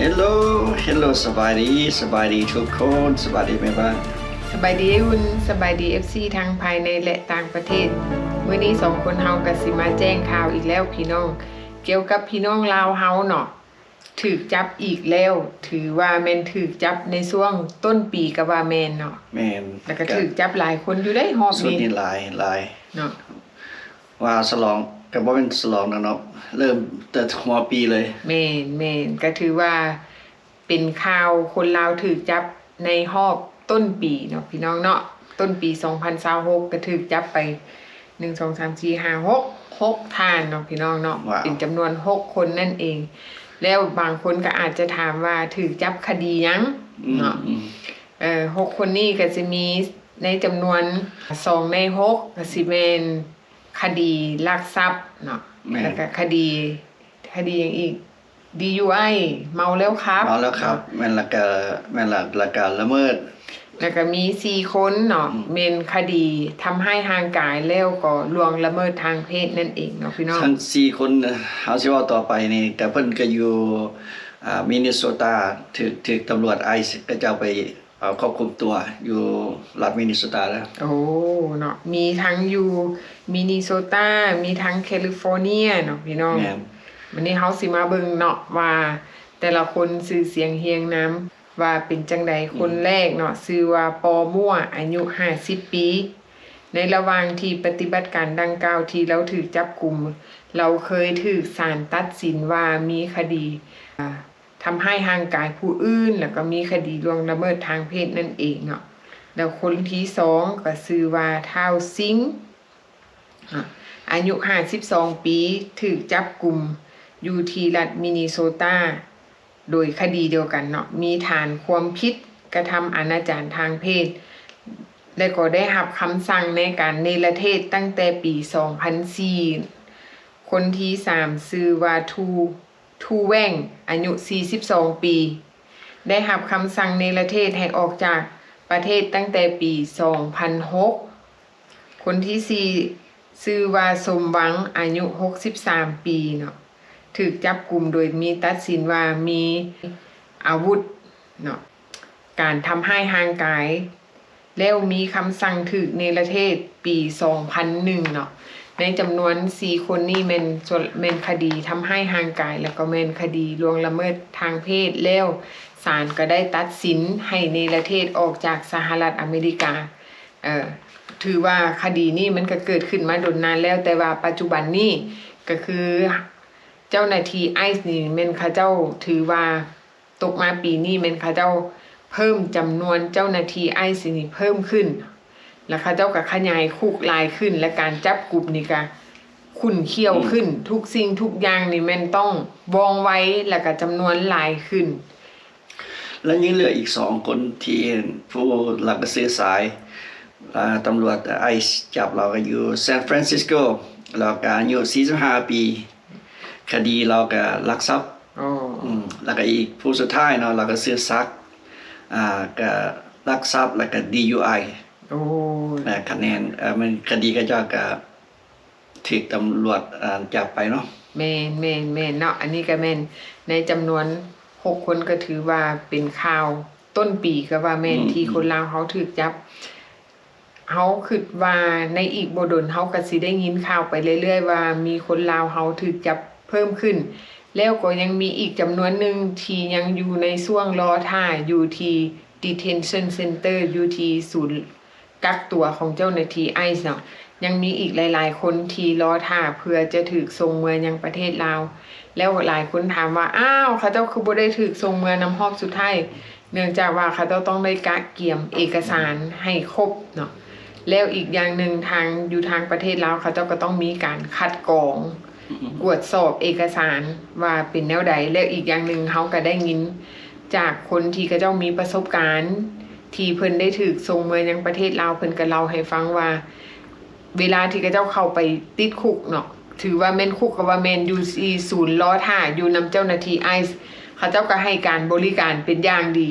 Hello Hello ສະບາຍດີ ສະບາຍດີທຸກຄົນ ສະບາຍດີແມ່ບ້ານ ສະບາຍດີອ້າຍອຸ່ນ ສະບາຍດີ ເອັຟຊີ ທັງພາຍໃນ ແລະ ຕ່າງປະເທດ. ມື້ນີ້ສອງຄົນເຮົາກະຊິມາແຈ້ງຂ່າວອີກແລ້ວພີ່ນ້ອງ ກ່ຽວກັບພີ່ນ້ອງລາວເຮົາເນາະ ຖືກຈັບອີກແລ້ວ ຖືວ່າແມ່ນຖືກຈັບໃນຊ່ວງຕົ້ນປີກະວ່າແມ່ນເນາະ ແມ່ນ ແລ້ວກະຖືກຈັບຫຼາຍຄົນຢູ່ເດ້ຮອບນີ້ ຊຸດນີ້ຫຼາຍ ຫຼາຍເນາະ ວ່າສະຫຼອງ ກະບໍ່ແມ່ນສະຫຼອງດອກເນາະ ເລີ່ມແຕ່ຫົວປີເລີຍ ແມ່ນ ແມ່ນ ກະຖືວ່າເປັນຂ່າວຄົນລາວຖືກຈັບໃນຮອບຕົ້ນປີເນາະ ພີ່ນ້ອງເນາະ ຕົ້ນປີສອງພັນຊາວຫົກ ກະຖືກຈັບໄປ ໜຶ່ງ ສອງ ສາມ ສີ່ ຫ້າ ຫົກ ຫົກທ່ານເນາະ ພີ່ນ້ອງເນາະ ເປັນຈຳນວນຫົກຄົນນັ້ນເອງ ແລ້ວບາງຄົນກະອາດຈະຖາມວ່າຖືກຈັບຄະດີຫຍັງເນາະ ເອີ ຫົກຄົນນີ້ກະຊິມີໃນຈຳນວນສອງໃນຫົກກະຊິແມ່ນຄະດີລັກຊັບເນາະ ແລ້ວກະຄະດີ ຄະດີຫຍັງອີກ DUI ເມົາແລ້ວຂັບ ເມົາແລ້ວຂັບ ແມ່ນ ແລ້ວກະ ແມ່ນ ແລ້ວກະລະເມີດ ແລ້ວກະມີສີ່ຄົນເນາະ ແມ່ນຄະດີທຳຮ້າຍຮ່າງກາຍ ແລ້ວກໍລ່ວງລະເມີດທາງເພດນັ້ນເອງເນາະ ພີ່ນ້ອງ ທັງສີ່ຄົນ ເຮົາຊິເວົ້າຕໍ່ໄປນີ້ ກະເພິ່ນກະຢູ່ ອາ ມິນນິໂຊຕາ ຖືກ ຖືກຕຳຫຼວດໄອສ໌ເຂົາເຈົ້າໄປ ເອົາ ຄວບຄຸມຕົວຢູ່ລັດມິນນິໂຊຕາເດີ ໂອ້ ເນາະ ມີທັງຢູ່ມິນນິໂຊຕາ ມີທັງແຄລິຟໍເນຍເນາະ ພີ່ນ້ອງ ແມ່ນ ບາດນີ້ເຮົາຊິມາເບິ່ງເນາະວ່າແຕ່ລະຄົນຊື່ສຽງຮຽງນາມວ່າເປັນຈັ່ງໃດ ຄົນແລກເນາະ ຊື່ວ່າ ປໍມົວ ອາຍຸຫ້າສິບປີ ໃນລະຫວ່າງທີ່ປະຕິບັດການດັ່ງກ່າວທີ່ລາວຖືກຈັບກຸມ ລາວເຄີຍຖືກສານຕັດສິນວ່າມີຄະດີ ອາ ທຳຮ້າຍຮ່າງກາຍຜູ້ອື່ນ ແລ້ວກໍມີຄະດີລ່ວງລະເມີດທາງເພດນັ້ນເອງເນາະ ແລ້ວຄົນທີສອງກໍຊື່ວ່າ ທ້າວ ຊິງ ອາ ອາຍຸຫ້າສິບສອງປີ ຖືກຈັບກຸມຢູ່ທີ່ລັດມິນນິໂຊຕາ ໂດຍຄະດີດຽວກັນເນາະ ມີຖານຄວາມຜິດກະທຳອະນາຈານທາງເພດ ແລະ ກໍໄດ້ຮັບຄຳສັ່ງໃນການເນລະເທດຕັ້ງແຕ່ປີສອງພັນສີ່ ຄົນທີສາມຊື່ວ່າ ທູ ທູແວ່ງ ອາຍຸສີ່ສິບສອງປີ ໄດ້ຮັບຄຳສັ່ງເນລະເທດໃຫ້ອອກຈາກປະເທດຕັ້ງແຕ່ປີສອງພັນຫົກ ຄົນທີສີ່ຊື່ວ່າ ສົມຫວັງ ອາຍຸຫົກສິບສາມປີເນາະ ຖືກຈັບກຸມໂດຍມີຕັດສິນວ່າມີອາວຸດເນາະ ການທຳຮ້າຍຮ່າງກາຍ ແລ້ວມີຄຳສັ່ງຖືກເນລະເທດປີສອງພັນໜຶ່ງເນາະ ໃນຈຳນວນສີ່ຄົນນີ້ແມ່ນ ສ່ວນ ແມ່ນຄະດີທຳຮ້າຍຮ່າງກາຍ ແລ້ວກໍແມ່ນຄະດີລ່ວງລະເມີດທາງເພດ ແລ້ວສານກໍໄດ້ຕັດສິນໃຫ້ເນລະເທດອອກຈາກສະຫະລັດອາເມລິກາ ເອີ ຖືວ່າຄະດີນີ້ມັນກໍເກີດຂຶ້ນມາດົນນານແລ້ວ ແຕ່ວ່າປັດຈຸບັນນີ້ກໍຄືເຈົ້າໜ້າທີ່ໄອສ໌ນີ້ແມ່ນເຂົາເຈົ້າຖືວ່າ ຕົກມາປີນີ້ແມ່ນເຂົາເຈົ້າເພີ່ມຈຳນວນເຈົ້າໜ້າທີ່ໄອສ໌ນີ້ເພີ່ມຂຶ້ນ ແລ້ວເຂົາເຈົ້າກໍຂະຫຍາຍຄຸກຫຼາຍຂຶ້ນ ແລະ ການຈັບກຸມນີ້ກໍຂຸ້ນຂ້ຽວຂຶ້ນ ອືມ ທຸກສິ່ງທຸກຢ່າງນີ້ແມ່ນຕ້ອງວ່ອງໄວ ແລ້ວກໍຈຳນວນຫຼາຍຂຶ້ນ. ແລະ ຍັງເຫຼືອອີກສອງຄົນທີ່ຜູ້ລັກກະຊື້ສາຍ ອາ ຕຳຫຼວດໄອສ໌ຈັບລາວກໍຢູ່ San Francisco ລາວກໍອາຍຸສີ່ສິບຫ້າປີ ຄະດີລາວກໍລັກຊັບ ອໍ ອືມ ແລ້ວກໍອີກຜູ້ສຸດທ້າຍເນາະ ລາວກໍຊື່ສັກ ອາ ກໍລັກຊັບ ແລ້ວກໍ DUI ໂອ້ ອາ ຄະແນນ ອາ ມັນຄະດີເຂົາເຈົ້າກໍຖືກຕຳຫຼວດ ອາ ຈັບໄປເນາະ ແມ່ນ ແມ່ນ ແມ່ນເນາະ ອັນນີ້ກໍແມ່ນໃນຈຳນວນຫົກຄົນ ກໍຖືວ່າເປັນຂ່າວຕົ້ນປີກໍວ່າແມ່ນ ອືມ ທີ່ຄົນລາວເຮົາຖືກຈັບ ເຮົາຄິດວ່າໃນອີກບໍ່ດົນເຮົາກໍຊິໄດ້ຍິນຂ່າວໄປເລື້ອຍໆ ວ່າມີຄົນລາວເຮົາຖືກຈັບເພີ່ມຂຶ້ນ ແລ້ວກໍຍັງມີອີກຈຳນວນໜຶ່ງທີ່ຍັງຢູ່ໃນຊ່ວງລໍຖ້າຢູ່ທີ່ detention center ຢູ່ທີ່ສູນກັກຕົວຂອງເຈົ້າໜ້າທີ່ໄອສ໌ເນາະ ຍັງມີອີກຫຼາຍໆຄົນທີ່ລໍຖ້າເພື່ອຈະຖືກສົ່ງເມືອຍັງປະເທດລາວ ແລ້ວຫຼາຍຄົນຖາມວ່າ ອ້າວ ເຂົາເຈົ້າຄືບໍ່ໄດ້ຖືກສົ່ງເມືອນຳຮອບສຸດທ້າຍ? ເນື່ອງຈາກວ່າເຂົາເຈົ້າຕ້ອງໄດ້ກະກຽມເອກະສານໃຫ້ຄົບເນາະ ແລ້ວອີກຢ່າງໜຶ່ງທາງ ຢູ່ທາງປະເທດລາວ ເຂົາເຈົ້າກໍຕ້ອງມີການຄັດກອງ ອືມ ກວດສອບເອກະສານວ່າເປັນແນວໃດ ແລ້ວອີກຢ່າງໜຶ່ງເຮົາກໍໄດ້ຍິນຈາກຄົນທີ່ເຂົາເຈົ້າມີປະສົບການ ທີ່ເພິ່ນໄດ້ຖືກສົ່ງເມືອຍັງປະເທດລາວ ເພິ່ນກໍເລົ່າໃຫ້ຟັງວ່າ ເວລາທີ່ເຂົາເຈົ້າເຂົ້າໄປຕິດຄຸກເນາະ ຖືວ່າແມ່ນຄຸກກໍວ່າແມ່ນ ຢູ່ທີ່ສູນລໍຖ້າຢູ່ນຳເຈົ້າໜ້າທີ່ໄອສ໌ ເຂົາເຈົ້າກໍໃຫ້ການບໍລິການເປັນຢ່າງດີ.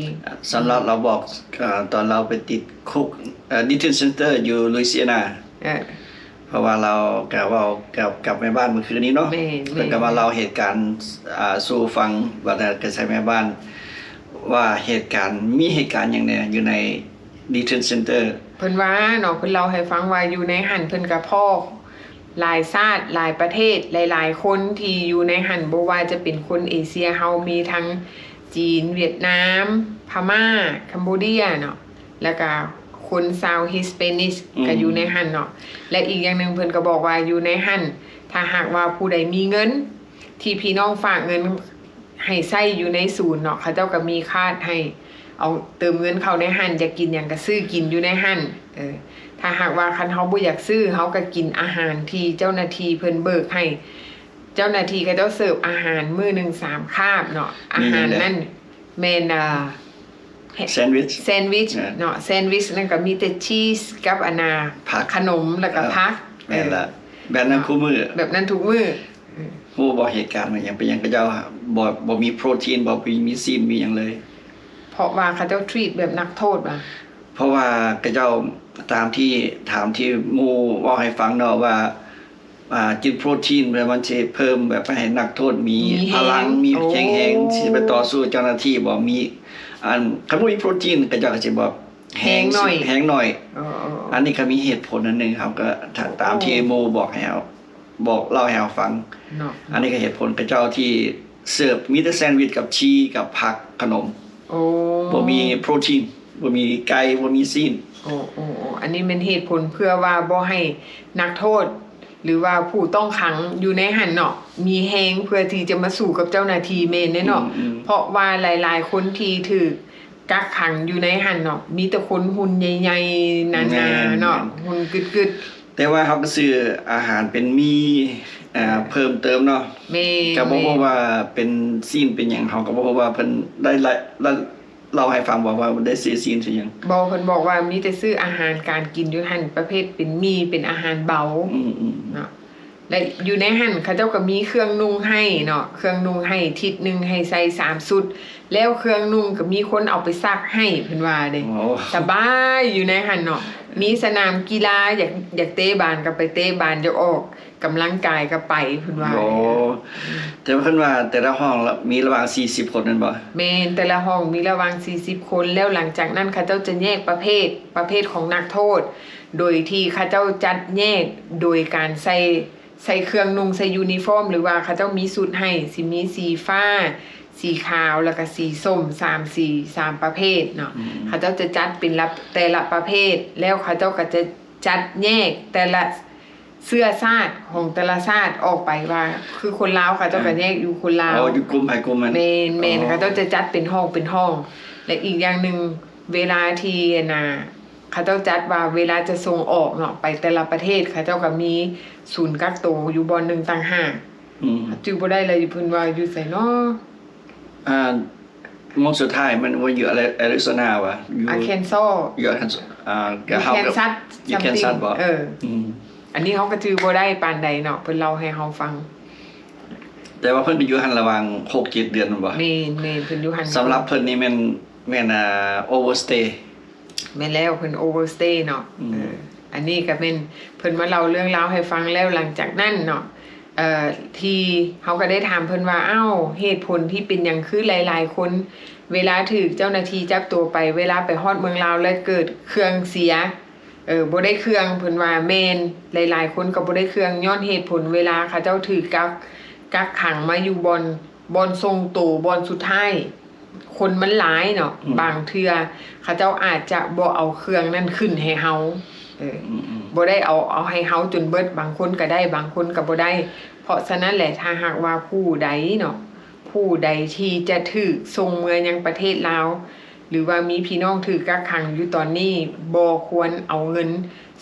ສຳລັບລາວບອກ ເອີ ຕອນລາວໄປຕິດຄຸກ ເອີ detention center ຢູ່ Louisiana ເອີ ເພາະວ່າລາວກະເວົ້າກັບ ກັບແມ່ບ້ານມື້ຄືນນີ້ເນາະ ແມ່ນໆ ເພິ່ນກະມາເລົ່າເຫດການ ອ່າ ສູ່ຟັງ ວ່າແຕ່ກະໃສ່ແມ່ບ້ານ ວ່າເຫດການ ມີເຫດການຫຍັງແດ່ຢູ່ໃນ Detention Center. ເພິ່ນວ່າເນາະ ເພິ່ນເລົ່າໃຫ້ຟັງວ່າຢູ່ໃນຫັ້ນເພິ່ນກະພໍ້ຫຼາຍຊາດ ຫຼາຍປະເທດ ຫຼາຍໆຄົນທີ່ຢູ່ໃນຫັ້ນ ບໍ່ວ່າຈະເປັນຄົນເອເຊຍເຮົາ ມີທັງຈີນ ຫວຽດນາມ ພະມ້າ ຄຳໂບເດຍເນາະ ແລ້ວກະຄົນຊາວ Hispanic ອືມ ກະຢູ່ໃນຫັ້ນເນາະ ແລະ ອີກຢ່າງໜຶ່ງເພິ່ນກະບອກວ່າຢູ່ໃນຫັ້ນ ຖ້າຫາກວ່າຜູ້ໃດມີເງິນ ທີ່ພີ່ນ້ອງຝາກເງິນໃຫ້ໃຊ້ຢູ່ໃນສູນເນາະ ເຂົາເຈົ້າກະມີຄາດໃຫ້ ເອົາເຕີມເງິນເຂົ້າໃນຫັ້ນ ຢາກກິນຫຍັງກະຊື້ກິນຢູ່ໃນຫັ້ນ ເອີ ຖ້າຫາກວ່າຄັນເຮົາບໍ່ຢາກຊື້ ເຮົາກະກິນອາຫານທີ່ເຈົ້າໜ້າທີ່ເພິ່ນເບີກໃຫ້ ເຈົ້າໜ້າທີ່ເຂົາເຈົ້າເສີບອາຫານມື້ໜຶ່ງສາມຄາບເນາະ ອາຫານນັ້ນ ແມ່ນ ແຊນວິດ ແຊນວິດເນາະ ແຊນວິດນັ້ນກະມີແຕ່ຊີສກັບອັນນ່າ ຜັກ ຂະໜົມ ແລ້ວກະຜັກ ແມ່ນລະ ແບບນັ້ນ ເອີ ຄູ່ມື້ ແບບນັ້ນທຸກມື້ ຮູ້ບໍ່ເຫດການມັນຫຍັງ ເປັນຫຍັງເຂົາເຈົ້າບໍ່ ບໍ່ມີໂປຣຕີນ ບໍ່ມີ ມີຊີ້ນ ມີຫຍັງເລີຍ ເພາະວ່າເຂົາເຈົ້າທຣີດແບບນັກໂທດວ່າ ເພາະວ່າເຂົາເຈົ້າ ຕາມທີ່ ຕາມທີ່ໝູ່ເວົ້າໃຫ້ຟັງເນາະວ່າ ອ່າ ກິນໂປຣຕີນແລ້ວມັນຊິເພີ່ມແບບໃຫ້ນັກໂທດມີ ມີພະລັງ ມີແຮງ ມີແຮງແຮງ ໂອ້ ຊິໄປຕໍ່ສູ້ເຈົ້າໜ້າທີ່ບໍ່ ມີ ອັນ ຄັນບໍ່ມີໂປຣຕີນ ເຂົາເຈົ້າກະຊິແບບແຮງໜ້ອຍ ແຮງໜ້ອຍ ເອີໆໆ ອັນນີ້ກະມີເຫດຜົນອັນໜຶ່ງ ເຮົາກະ ຕາມທີ່ໝູ່ບອກໃຫ້ເຮົາ ບອກເລົ່າໃຫ້ເຮົາຟັງເນາະ ອັນນີ້ກະເຫດຜົນເຂົາເຈົ້າທີ່ເສີບມີແຕ່ແຊນວິດກັບຊີສກັບຜັກຂະໜົມ ໂອ້ ບໍ່ມີໂປຣຕີນ ບໍ່ມີໄກ່ ບໍ່ມີຊີ້ນ ໂອ້ ໂອ້ ໂອ້ ອັນນີ້ແມ່ນເຫດຜົນເພື່ອວ່າບໍ່ໃຫ້ນັກໂທດ ຫຼືວ່າຜູ້ຕ້ອງຂັງຢູ່ໃນຫັ້ນເນາະ ມີແຮງເພື່ອທີ່ຈະມາສູ້ກັບເຈົ້າໜ້າທີ່ ແມ່ນເດ້ເນາະ ອືມໆ ເພາະວ່າຫຼາຍໆຄົນທີ່ຖືກກັກຂັງຢູ່ໃນຫັ້ນເນາະ ມີແຕ່ຄົນຫຸ່ນໃຫຍ່ໆ ໜາໆເນາະ ຫຸ່ນກຶດໆ ແຕ່ວ່າເຮົາກະຊື້ອາຫານເປັນໝີ່ ເອີ ເພີ່ມເຕີມເນາະ ແມ່ນ ກະບໍ່ຮູ້ວ່າເປັນຊີ້ນເປັນຫຍັງ ເຮົາກະບໍ່ຮູ້ວ່າເພິ່ນໄດ້ ໄດ້ເລົ່າໃຫ້ຟັງບໍ່ວ່າໄດ້ຊື້ຊີ້ນຊື້ຫຍັງ ບໍ່ ເພິ່ນບອກວ່າມີແຕ່ຊື້ອາຫານການກິນຢູ່ຫັ້ນ ປະເພດເປັນໝີ່ ເປັນອາຫານເບົາ ອືມໆ ເນາະ ແລະ ຢູ່ໃນຫັ້ນເຂົາເຈົ້າກະມີເຄື່ອງນຸ່ງໃຫ້ເນາະ ເຄື່ອງນຸ່ງໃຫ້ທິດໜຶ່ງໃຫ້ໃສ່ສາມຊຸດ ແລ້ວເຄື່ອງນຸ່ງກະມີຄົນເອົາໄປຊັກໃຫ້ ເພິ່ນວ່າເດ້ ໂອ້ ສະບາຍຢູ່ໃນຫັ້ນເນາະ ມີສະໜາມກິລາ ຢາກ ຢາກເຕະບານກະໄປເຕະບານ ຢາກອອກກຳລັງກາຍກະໄປ ເພິ່ນວ່າ ໂອ້ ແຕ່ວ່າເພິ່ນວ່າແຕ່ລະຫ້ອງລະ ມີລະຫວ່າງສີ່ສິບຄົນແມ່ນບໍ່? ແມ່ນ ແຕ່ລະຫ້ອງມີລະຫວ່າງສີ່ສິບຄົນ ແລ້ວຫຼັງຈາກນັ້ນເຂົາເຈົ້າຈະແຍກປະເພດ ປະເພດຂອງນັກໂທດ ໂດຍທີ່ເຂົາເຈົ້າຈັດແຍກໂດຍການໃສ່ ໃສ່ເຄື່ອງນຸ່ງ ໃສ່ຢູນິຟອມ ຫຼືວ່າເຂົາເຈົ້າມີຊຸດໃຫ້ ຊິມີສີຟ້າ ສີຂາວ ແລ້ວກະສີສົ້ມ ສາມສີ ສາມປະເພດເນາະ ອືມ ເຂົາເຈົ້າຈະຈັດເປັນລະ ແຕ່ລະປະເພດ ແລ້ວເຂົາເຈົ້າກະຈະຈັດແຍກແຕ່ລະເຊື້ອຊາດຂອງແຕ່ລະຊາດອອກໄປວ່າ ຄືຄົນລາວເຂົາເຈົ້າກະແຍກຢູ່ຄົນລາວ ເອີ ຢູ່ກຸ່ມໃຜກຸ່ມມັນ ແມ່ນໆ ອໍ ເຂົາເຈົ້າຈະຈັດເປັນຫ້ອງເປັນຫ້ອງ ແລະ ອີກຢ່າງໜຶ່ງ ເວລາທີ່ ອັນນ່າ ເຂົາເຈົ້າຈັດວ່າເວລາຈະສົ່ງອອກເນາະ ໄປແຕ່ລະປະເທດ ເຂົາເຈົ້າກະມີສູນກັກໂຕຢູ່ບ່ອນໜຶ່ງຕ່າງຫາກ ອືມ ຈື່ບໍ່ໄດ້ລະ ເພິ່ນວ່າຢູ່ໃສເນາະ ອ່າ ໝົດສຸດທ້າຍມັນວ່າຢູ່ອາຣິໂຊນາຫວາ ຢູ່ອາແຄນຊໍ ຢູ່ອາແຄນຊໍ ອ່າ ຢູ່ແຄນຊັດ ຢູ່ແຄນຊັດບໍ່ ເອີ ອືມ ອັນນີ້ເຮົາກະຈື່ບໍ່ໄດ້ປານໃດເນາະ ເພິ່ນເລົ່າໃຫ້ເຮົາຟັງ ແຕ່ວ່າເພິ່ນໄປຢູ່ຫັ້ນລະຫວ່າງຫົກເຈັດເດືອນແມ່ນບໍ່? ແມ່ນໆ ເພິ່ນຢູ່ຫັ້ນ ສຳລັບເພິ່ນນີ້ແມ່ນ ແມ່ນ ອ່າ ໂອເວີສະເຕ ແມ່ນແລ້ວ ເພິ່ນໂອເວີສະເຕເນາະ ອືມ ເອີ ອັນນີ້ກະແມ່ນເພິ່ນມາເລົ່າເລື່ອງລາວໃຫ້ຟັງ ແລ້ວຫຼັງຈາກນັ້ນເນາະ ເອີ ທີ່ເຮົາກະໄດ້ຖາມເພິ່ນວ່າ ເອົ້າ ເຫດຜົນທີ່ເປັນຫຍັງຄືຫຼາຍໆຄົນ ເວລາຖືກເຈົ້າໜ້າທີ່ຈັບຕົວໄປ ເວລາໄປຮອດເມືອງລາວແລ້ວເກີດເຄື່ອງເສຍ ເອີ ບໍ່ໄດ້ເຄື່ອງ ເພິ່ນວ່າແມ່ນ ຫຼາຍໆຄົນກະບໍ່ໄດ້ເຄື່ອງ ຍ້ອນເຫດຜົນເວລາເຂົາເຈົ້າຖືກກັກ ກັກຂັງມາຢູ່ບ່ອນ ບ່ອນສົ່ງໂຕ ບ່ອນສຸດທ້າຍ ຄົນມັນຫຼາຍເນາະ ອືມ ບາງເທື່ອເຂົາເຈົ້າອາດຈະບໍ່ເອົາເຄື່ອງນັ້ນຂຶ້ນໃຫ້ເຮົາ ເອີ ອືມໆ ບໍ່ໄດ້ເອົາ ເອົາໃຫ້ເຮົາຈົນເບິດ ບາງຄົນກະໄດ້ ບາງຄົນກະບໍ່ໄດ້ ເພາະສະນັ້ນແຫຼະ ຖ້າຫາກວ່າຜູ້ໃດເນາະ ຜູ້ໃດທີ່ຈະຖືກສົ່ງເມືອຍັງປະເທດລາວ ຫຼືວ່າມີພີ່ນ້ອງຖືກກັກຂັງຢູ່ຕອນນີ້ ບໍ່ຄວນເອົາເງິນ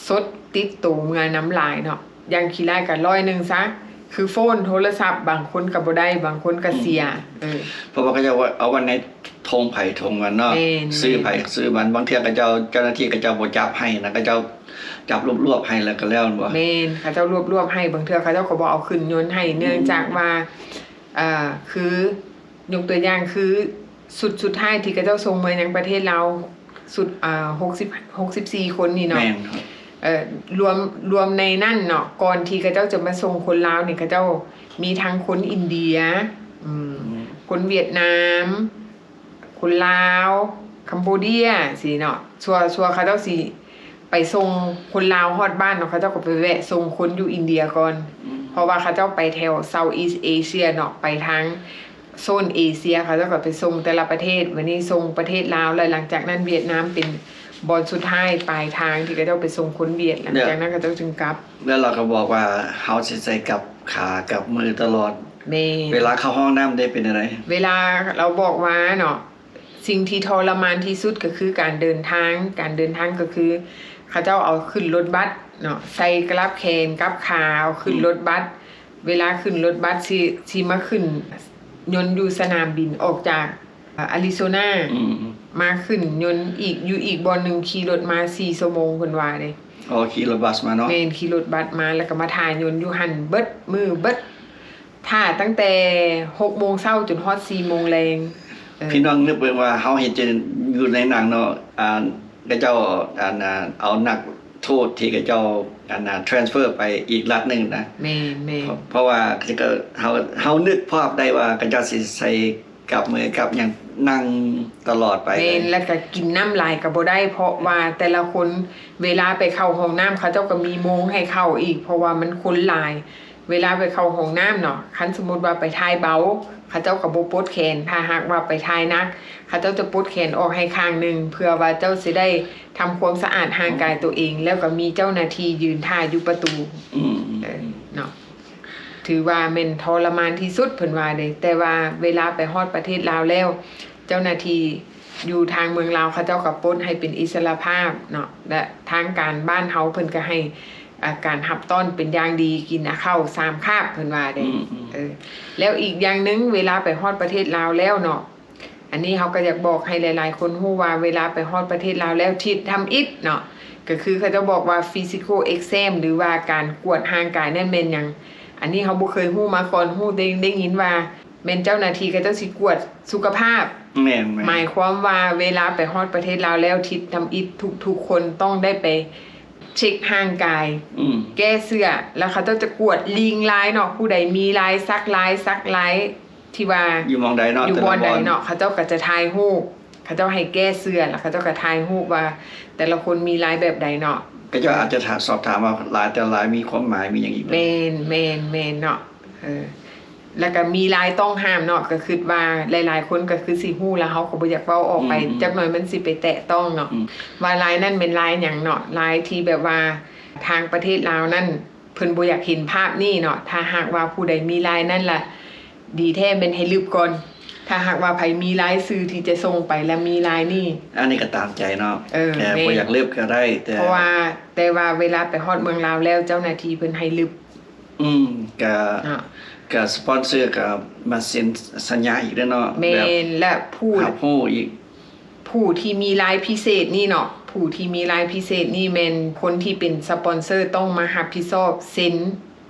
ສົດຕິດໂຕເມືອນຳຫຼາຍເນາະ ຢ່າງຂີ້ລ້າຍກະຮ້ອຍໜຶ່ງຊະ ຄືໂຟນໂທລະສັບ ບາງຄົນກະບໍ່ໄດ້ ບາງຄົນກະເສຍ ອືມ ເອີ ເພາະວ່າເຂົາເຈົ້າເອົາໄວ້ໃນຖົງໃຜຖົງມັນເນາະ ແມ່ນໆ ຊື່ໃຜຊື່ມັນ ບາງເທື່ອເຂົາເຈົ້າ ເຈົ້າໜ້າທີ່ເຂົາເຈົ້າບໍ່ຈັບໃຫ້ນະ ເຂົາເຈົ້າຈັບລວບໆໃຫ້ແລ້ວກະແລ້ວແມ່ນບໍ່? ແມ່ນ ເຂົາເຈົ້າລວບໆໃຫ້ ບາງເທື່ອເຂົາເຈົ້າກະບໍ່ເອົາຂຶ້ນຍົນໃຫ້ ອືມ ເນື່ອງຈາກວ່າ ອ່າ ຄື ຍົກຕົວຢ່າງຄືຊຸດສຸດທ້າຍທີ່ເຂົາເຈົ້າສົ່ງມາຍັງປະເທດລາວ ຊຸດ ອ່າ ຫົກສິບ ຫົກສິບສີ່ຄົນນີ້ເນາະ ແມ່ນ ເອີ ລວມ ລວມໃນນັ້ນເນາະ ກ່ອນທີ່ເຂົາເຈົ້າຈະມາສົ່ງຄົນລາວນີ້ ເຂົາເຈົ້າມີທັງຄົນອິນເດຍ ອືມ ອືມ ຄົນຫວຽດນາມ ຄົນລາວ ຄຳໂບເດຍ ຊີ້ເນາະ. ຊົ່ວ ຊົ່ວເຂົາເຈົ້າຊິໄປສົ່ງຄົນລາວຮອດບ້ານເນາະ ເຂົາເຈົ້າກໍໄປແວະສົ່ງຄົນຢູ່ອິນເດຍກ່ອນ ອືມ ເພາະວ່າເຂົາເຈົ້າໄປແຖວ Southeast Asia ເນາະ ໄປທາງ ໂຊນເອເຊຍ ເຂົາເຈົ້າກໍໄປສົ່ງແຕ່ລະປະເທດ, ບາດນີ້ສົ່ງປະເທດລາວ ແລ້ວຫຼັງຈາກນັ້ນຫວຽດນາມເປັນບ່ອນສຸດທ້າຍປາຍທາງທີ່ເຂົາເຈົ້າໄປສົ່ງຄົນຫວຽດ, ຫຼັງຈາກນັ້ນເຂົາເຈົ້າຈຶ່ງກັບ. ແລ້ວລາວກໍບອກວ່າເຮົາຊິໃສ່ກັບຂາກັບມືຕະຫຼອດ. ແມ່ນ. ເວລາເຂົ້າຫ້ອງນ້ຳເດ ເປັນແນວໃດ? ເວລາລາວບອກວ່າເນາະ ສິ່ງທີ່ທໍລະມານທີ່ສຸດກໍຄືການເດີນທາງ, ການເດີນທາງກໍຄືເຂົາເຈົ້າເອົາຂຶ້ນລົດບັສເນາະ, ໃສ່ກະລັບແຂນກັບຂາ ເອົາຂຶ້ນ ອືມ ລົດບັສ. ເວລາຂຶ້ນລົດບັສຊິ ຊິມາຂຶ້ນຍົນຢູ່ສະໜາມບິນ ອອກຈາກ ອາ ອາຣິໂຊນາ ອືມ ມາຂຶ້ນຍົນອີກ ຢູ່ອີກບ່ອນໜຶ່ງ ຂີ່ລົດມາສີ່ຊົ່ວໂມງ ເພິ່ນວ່າເດ້. ອໍ ຂີ່ລົດບັສມາເນາະ. ແມ່ນ, ຂີ່ລົດບັສມາ ແລ້ວກໍມາຖ້າຍົນຢູ່ຫັ້ນເບິດມື້ເບິດ ຖ້າຕັ້ງແຕ່ຫົກໂມງເຊົ້າຈົນຮອດສີ່ໂມງແລງ. ເອີ ພີ່ນ້ອງນຶກເບິ່ງວ່າເຮົາເຫັນຢູ່ໃນໜັງເນາະ ອ່າ ເຂົາເຈົ້າ ອັນນ່າ ເອົານັກໂທດທີ່ເຂົາເຈົ້າ ອັນນ່າ transfer ໄປອີກລັດໜຶ່ງນະ. ແມ່ນໆ. ເພາະ ເພາະວ່າເຂົາ ເຮົາ ເຮົານຶກພາບໄດ້ວ່າເຂົາເຈົ້າຊິໃສ່ກັບມືກັບຫຍັງ ນັ່ງຕະຫຼອດໄປ. ແມ່ນ, ແລ້ວກໍກິນນ້ຳຫຼາຍກໍບໍ່ໄດ້ ເພາະວ່າແຕ່ລະຄົນເວລາໄປເຂົ້າຫ້ອງນ້ຳ ເຂົາເຈົ້າກໍມີໂມງໃຫ້ເຂົ້າອີກ ເພາະວ່າມັນຄົນຫຼາຍ. ເວລາໄປເຂົ້າຫ້ອງນ້ຳເນາະ ຄັນສົມມຸດວ່າໄປຖ່າຍເບົາ ເຂົາເຈົ້າກໍບໍ່ປົດແຂນ, ຖ້າຫາກວ່າໄປຖ່າຍໜັກ ເຂົາເຈົ້າຈະປົດແຂນອອກໃຫ້ຂ້າງໜຶ່ງ ເພື່ອວ່າເຈົ້າຊິໄດ້ທຳຄວາມສະອາດຮ່າງກາຍໂຕເອງ ແລ້ວກໍມີເຈົ້າໜ້າທີ່ຢືນຖ້າຢູ່ປະຕູ. ອືມ ເອີ ເນາະ ຖືວ່າແມ່ນທໍລະມານທີ່ສຸດ ເພິ່ນວ່າເດ້. ແຕ່ວ່າເວລາໄປຮອດປະເທດລາວແລ້ວ ເຈົ້າໜ້າທີ່ຢູ່ທາງເມືອງລາວ ເຂົາເຈົ້າກໍປົດໃຫ້ເປັນອິດສະຫຼະພາບເນາະ ແລະ ທາງການບ້ານເຮົາເພິ່ນກໍໃຫ້ ອາ ການຮັບຕ້ອນເປັນຢ່າງດີ, ກິນເຂົ້າສາມຄາບ ເພິ່ນວ່າເດ້. ອືມໆ. ເອີ ແລ້ວອີກຢ່າງໜຶ່ງ ເວລາໄປຮອດປະເທດລາວແລ້ວເນາະ ອັນນີ້ເຮົາກໍຢາກບອກໃຫ້ຫຼາຍໆຄົນຮູ້ວ່າ ເວລາໄປຮອດປະເທດລາວແລ້ວ ທິດທຳອິດເນາະ ກໍຄືເຂົາເຈົ້າບອກວ່າ physical exam ຫຼືວ່າການກວດຮ່າງກາຍນັ້ນແມ່ນຫຍັງ. ອັນນີ້ເຮົາບໍ່ເຄີຍຮູ້ມາກ່ອນ, ຮູ້ໄດ້ ໄດ້ຍິນວ່າ ແມ່ນເຈົ້າໜ້າທີ່ເຂົາເຈົ້າຊິກວດສຸຂະພາບ. ແມ່ນໆ. ໝາຍຄວາມວ່າເວລາໄປຮອດປະເທດລາວແລ້ວ ທິດທຳອິດທຸກໆຄົນຕ້ອງໄດ້ໄປເຊັກຮ່າງກາຍ, ອືມ ແກ້ເຊື້ອ ແລ້ວເຂົາເຈົ້າຈະກວດລີງລາຍເນາະ, ຜູ້ໃດມີລາຍສັກ ລາຍສັກ ລາຍທີ່ວ່າຢູ່ໝ່ອງໃດເນາະ, ຢູ່ບ່ອນໃດເນາະ, ແຕ່ລະບ່ອນ ເຂົາເຈົ້າກໍຈະຖ່າຍຮູບ, ເຂົາເຈົ້າໃຫ້ແກ້ເຊື້ອ ແລ້ວເຂົາເຈົ້າກໍຖ່າຍຮູບວ່າແຕ່ລະຄົນມີລາຍແບບໃດເນາະ. ເຂົາເຈົ້າອາດຈະຖາມ ສອບຖາມວ່າລາຍແຕ່ລະລາຍມີຄວາມໝາຍ ມີຫຍັງອີກ. ແມ່ນ ແມ່ນ ແມ່ນເນາະ. ເອີ ແລ້ວກໍມີລາຍຕ້ອງຫ້າມເນາະ, ກໍຄິດວ່າຫຼາຍໆຄົນກໍຄືຊິຮູ້ ແລ້ວເຮົາກໍບໍ່ຢາກເວົ້າອອກໄປ, ອືມໆ ຈັກໜ້ອຍມັນຊິໄປແຕະຕ້ອງເນາະ ອືມ ວ່າລາຍນັ້ນແມ່ນລາຍຫຍັງເນາະ, ລາຍທີ່ແບບວ່າທາງປະເທດລາວນັ້ນເພິ່ນບໍ່ຢາກເຫັນພາບນີ້ເນາະ. ຖ້າຫາກວ່າຜູ້ໃດມີລາຍນັ້ນລະ ດີແທ້ແມ່ນໃຫ້ລຶບກ່ອນ, ຖ້າຫາກວ່າໃຜມີລາຍຊື່ທີ່ຈະສົ່ງໄປລະມີລາຍນີ້ ອັນນີ້ກໍຕາມໃຈເນາະ. ເອີ ແມ່ນ ບໍ່ຢາກລຶບກໍໄດ້ ແຕ່ ເພາະວ່າ ແຕ່ວ່າເວລາໄປຮອດເມືອງລາວແລ້ວ ເຈົ້າໜ້າທີ່ເພິ່ນໃຫ້ລຶບ. ອືມ ກະ ເນາະ ກະສະປອນເຊີກະມາເຊັນສັນຍາອີກເດ້ເນາະ. ແມ່ນ ແບບ ແລະ ຜູ້ ຮັບຮູ້ອີກ ຜູ້ທີ່ມີລາຍພິເສດນີ້ເນາະ, ຜູ້ທີ່ມີລາຍພິເສດນີ້ແມ່ນຄົນທີ່ເປັນສະປອນເຊີຕ້ອງມາຮັບຜິດຊອບເຊັນ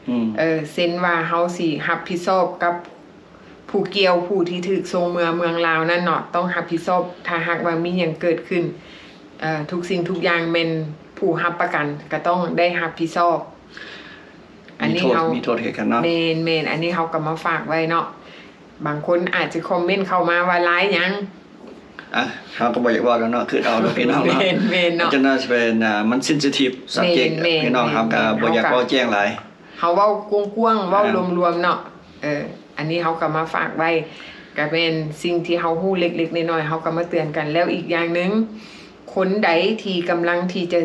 ອືມ ເອີ ເຊັນວ່າເຮົາຊິຮັບຜິດຊອບກັບຜູ້ກ່ຽວ ຜູ້ທີ່ຖືກສົ່ງເມືອເມືອງລາວນັ້ນເນາະ, ຕ້ອງຮັບຜິດຊອບ ຖ້າຫາກວ່າມີຫຍັງເກີດຂຶ້ນ ເອີ ທຸກສິ່ງທຸກຢ່າງແມ່ນຜູ້ຮັບປະກັນກໍຕ້ອງໄດ້ຮັບຜິດຊອບ. ອັນນີ້ເຮົາ ມີໂທດ ມີໂທດຄືກັນເນາະ. ແມ່ນໆ ອັນນີ້ເຮົາກໍມາຝາກໄວ້ເນາະ. ບາງຄົນອາດຈະຄອມເມັນເຂົ້າມາວ່າລາຍຫຍັງ ອ່ະ ເຮົາກໍບໍ່ຢາກເວົ້າແລ້ວເນາະ, ຄິດເອົາເນາະ ພີ່ນ້ອງເນາະ. ແມ່ນໆເນາະ, ເຈົ້າໜ້າຊິເປັນ ອ່າ ມັນເຊັນຊິທີບ subject ແມ່ນໆ ພີ່ນ້ອງ ເຮົາກໍບໍ່ຢາກເວົ້າແຈ້ງຫຼາຍ, ເຮົາເວົ້າກວ້າງໆ ເວົ້າ ອ່າ ລວມໆເນາະ. ເອີ ອັນນີ້ເຮົາກໍມາຝາກໄວ້ ກໍແມ່ນສິ່ງທີ່ເຮົາຮູ້ເລັກໆນ້ອຍໆ ເຮົາກໍມາເຕືອນກັນ. ແລ້ວອີກຢ່າງໜຶ່ງ ຄົນໃດທີ່ກຳລັງທີ່ຈະ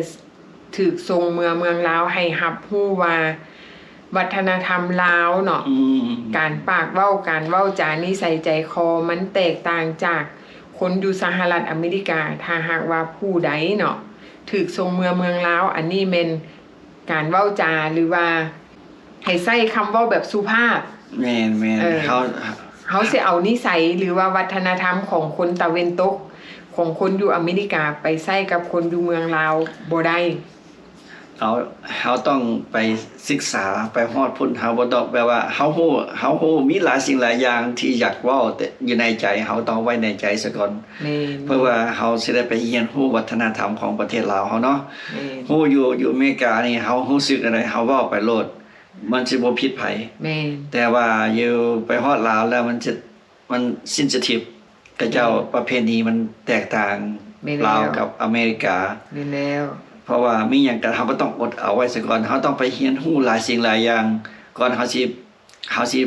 ຖືກສົ່ງເມືອເມືອງລາວ ໃຫ້ຮັບຮູ້ວ່າວັດທະນະທຳລາວເນາະ ອືມ ການປາກເວົ້າ ການເວົ້າຈາ ນິໄສໃຈຄໍ ມັນແຕກຕ່າງຈາກຄົນຢູ່ສະຫະລັດອາເມລິກາ. ຖ້າຫາກວ່າຜູ້ໃດເນາະ ຖືກສົ່ງເມືອເມືອງລາວ ອັນນີ້ແມ່ນການເວົ້າຈາ ຫຼືວ່າ ໃຫ້ໃຊ້ຄຳເວົ້າແບບສຸພາບ. ແມ່ນໆ ເອີ ເຮົາ ເຮົາຊິເອົານິໄສ ຫຼືວ່າວັດທະນະທຳຂອງຄົນຕາເວັນຕົກ ຂອງຄົນຢູ່ອາເມລິກາໄປໃຊ້ກັບຄົນຢູ່ເມືອງລາວບໍ່ໄດ້. ເຮົາ ເຮົາຕ້ອງໄປສຶກສາ ໄປຮອດພຸ້ນ. ເຮົາບໍ່ຕ້ອງແບບວ່າ ເຮົາຮູ້ ເຮົາຮູ້ມີຫຼາຍສິ່ງຫຼາຍຢ່າງທີ່ຢາກເວົ້າ ແຕ່ຢູ່ໃນໃຈ ເຮົາຕ້ອງໄວ້ໃນໃຈສາກ່ອນ. ແມ່ນ ເພາະວ່າເຮົາຊິໄດ້ໄປຮຽນຮູ້ວັດທະນະທຳຂອງປະເທດລາວເຮົາເນາະ. ແມ່ນ ຮູ້ຢູ່ ຢູ່ອາເມລິການີ້ ເຮົາຮູ້ສຶກອັນໃດ ເຮົາເວົ້າໄປໂລດ ມັນຊິບໍ່ຜິດໃຜ. ແມ່ນ ແຕ່ວ່າຢູ່ໄປຮອດລາວແລ້ວ ມັນຊິ ມັນເຊັນຊິທີບ ເຂົາເຈົ້າ ແມ່ນ ປະເພນີມັນແຕກຕ່າງ. ແມ່ນແລ້ວ ລາວກັບອາເມລິກາ. ແມ່ນແລ້ວ ເພາະວ່າມີຫຍັງກໍ ເຮົາກໍຕ້ອງອົດເອົາໄວ້ສາກ່ອນ. ເຮົາຕ້ອງໄປຮຽນຮູ້ຫຼາຍສິ່ງຫຼາຍຢ່າງ ກ່ອນເຮົາຊິ ເຮົາຊິ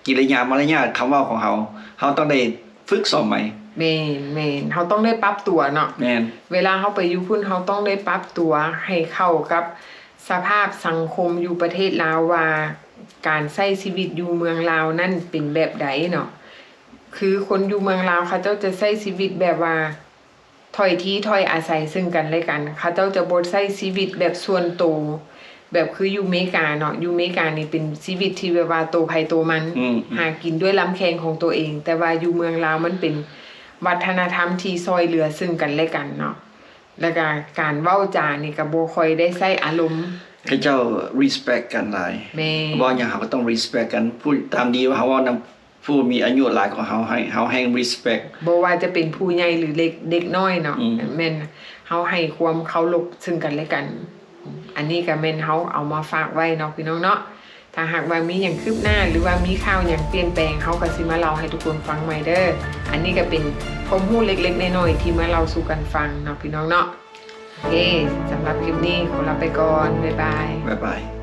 ກິລິຍາມາລະຍາດຄຳເວົ້າຂອງເຮົາ ເຮົາຕ້ອງໄດ້ຝຶກຊ້ອມໃໝ່. ແມ່ນໆ ເຮົາຕ້ອງໄດ້ປັບຕົວເນາະ. ແມ່ນ ເວລາເຮົາໄປຢູ່ພຸ້ນ ເຮົາຕ້ອງໄດ້ປັບຕົວໃຫ້ເຂົ້າກັບສະພາບສັງຄົມຢູ່ປະເທດລາວວ່າ ການໃຊ້ຊີວິດຢູ່ເມືອງລາວນັ້ນເປັນແບບໃດເນາະ. ຄືຄົນຢູ່ເມືອງລາວ ເຂົາເຈົ້າຈະໃຊ້ຊີວິດແບບວ່າ ຖ້ອຍທີຖ້ອຍອາໄສເຊິ່ງກັນແລະກັນ. ເຂົາເຈົ້າຈະບໍ່ໃຊ້ຊີວິດແບບສ່ວນໂຕ ແບບຄືຢູ່ເມກາເນາະ. ຢູ່ເມການີ້ເປັນຊີວິດທີ່ແບບວ່າໂຕໃຜໂຕມັນ ອືມ ຫາກິນດ້ວຍລຳແຂ້ງຂອງໂຕເອງ. ແຕ່ວ່າຢູ່ເມືອງລາວມັນເປັນວັດທະນະທຳທີ່ຊ່ອຍເຫຼືອເຊິ່ງກັນແລະກັນເນາະ. ແລ້ວກະການເວົ້າຈານີ້ກະບໍ່ຄ່ອຍໄດ້ໃຊ້ອາລົມ. ເຂົາເຈົ້າ respect ກັນຫຼາຍ. ແມ່ນ ເວົ້າຫຍັງເຮົາກໍຕ້ອງ respect ກັນ. ຜູ້ຕາມດີວ່າເຮົາເວົ້ານຳ ຜູ້ມີອາຍຸຫຼາຍກວ່າເຮົາ ໃຫ້ເຮົາແຮ່ງ respect ບໍ່ວ່າຈະເປັນຜູ້ໃຫຍ່ ຫຼື ເດັກ ເດັກນ້ອຍເນາະ. ອືມ ແມ່ນ ເຮົາໃຫ້ຄວາມເຄົາລົບເຊິ່ງກັນແລະກັນ. ອັນນີ້ກໍແມ່ນເຮົາເອົາມາຝາກໄວ້ເນາະ ພີ່ນ້ອງເນາະ. ຖ້າຫາກວ່າມີຫຍັງຄືບໜ້າ ຫຼືວ່າມີຂ່າວຫຍັງປ່ຽນແປງ ເຮົາກໍຊິມາເລົ່າໃຫ້ທຸກຄົນຟັງໃໝ່ເດີ້. ອັນນີ້ກໍເປັນຄວາມຮູ້ເລັກໆນ້ອຍໆທີ່ມາເລົ່າສູ່ກັນຟັງເນາະ ພີ່ນ້ອງເນາະ. ໂອເຄ ສຳລັບຄລິບນີ້ຂໍລາໄປກ່ອນ. ບາຍບາຍ. ບາຍບາຍ.